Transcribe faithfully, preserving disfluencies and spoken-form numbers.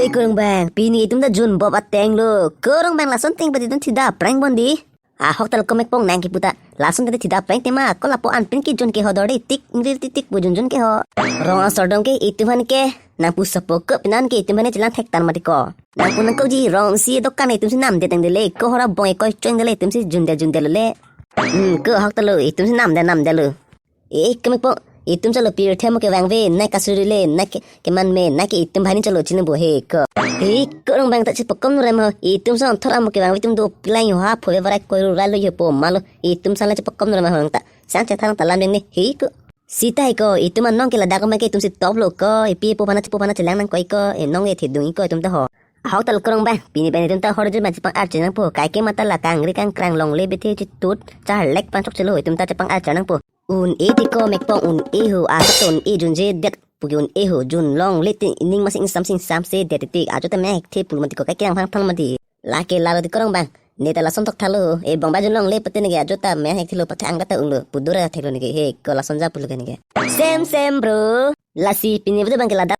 Eh, kurang bang, pini itum ta jun bob ateng lo. Kurang bang, lason teng pati itum thida prank bon di. Ahok tal komek pong nang kiputa. Lason tadi thida prank tema, ko lapu-an pin ke jun ke hodor di tik, nri tik tik pu jun jun ke ho. Rong asor dong ke itum han ke, nang pu sapo ke pinan ke itum han chelang thek tan mati ko. Nang pu nang ko ji rong si dokan itum si nam deteng dele, ko hora bong e koi choing dele itum si jun de jun de lo le. Hmm, ko ahok tal lo, itum si nam de nam de lo. Eh, komek pong, itum chalo pirthe mo kevang ve, nai kasuri le, nai ke, keman me, nai ke itum bhani chalo chini bo he ko. He ko rong bang ta chepakom nurem ho, itum son thor amo kevang ve itum do pilai ho ha phove varai koi ru rai lo yo po malo, itum san la chepakom nurem ho ta. Sang chethan ta lam deng ne, he ko. Sita he ko, itum anong ke ladak ma ke itum si top lo ko, ipi po phana chepo phana chelang nang koi ko, e nong e thedung ko itum ta ho. Ahok tal kurang bang, pini bang itum ta hor jun bang chepang arche nang po, kai ke mata la kangri kangkrang longle bethe chetut, charlek pangchok chelo itum ta chepang arche nang po. Un-e ti komek pong un-e ho, asa ta un-e jun je det puke un-e ho, jun longle tin ining masing sam sing sam se det ti ajo ta mek the pul mati ko kai kirang phang phang mati. Lake lalo ti kurang bang. Ne ta lason thok thalo, e bong ba jun longle pate ne ke ajo ta mek the lo pathe ang ta un lo, pudura the lo ne ke he, ko lason ja pul ke ne ke. Sem sem bro. Lasi pini bang ke ladak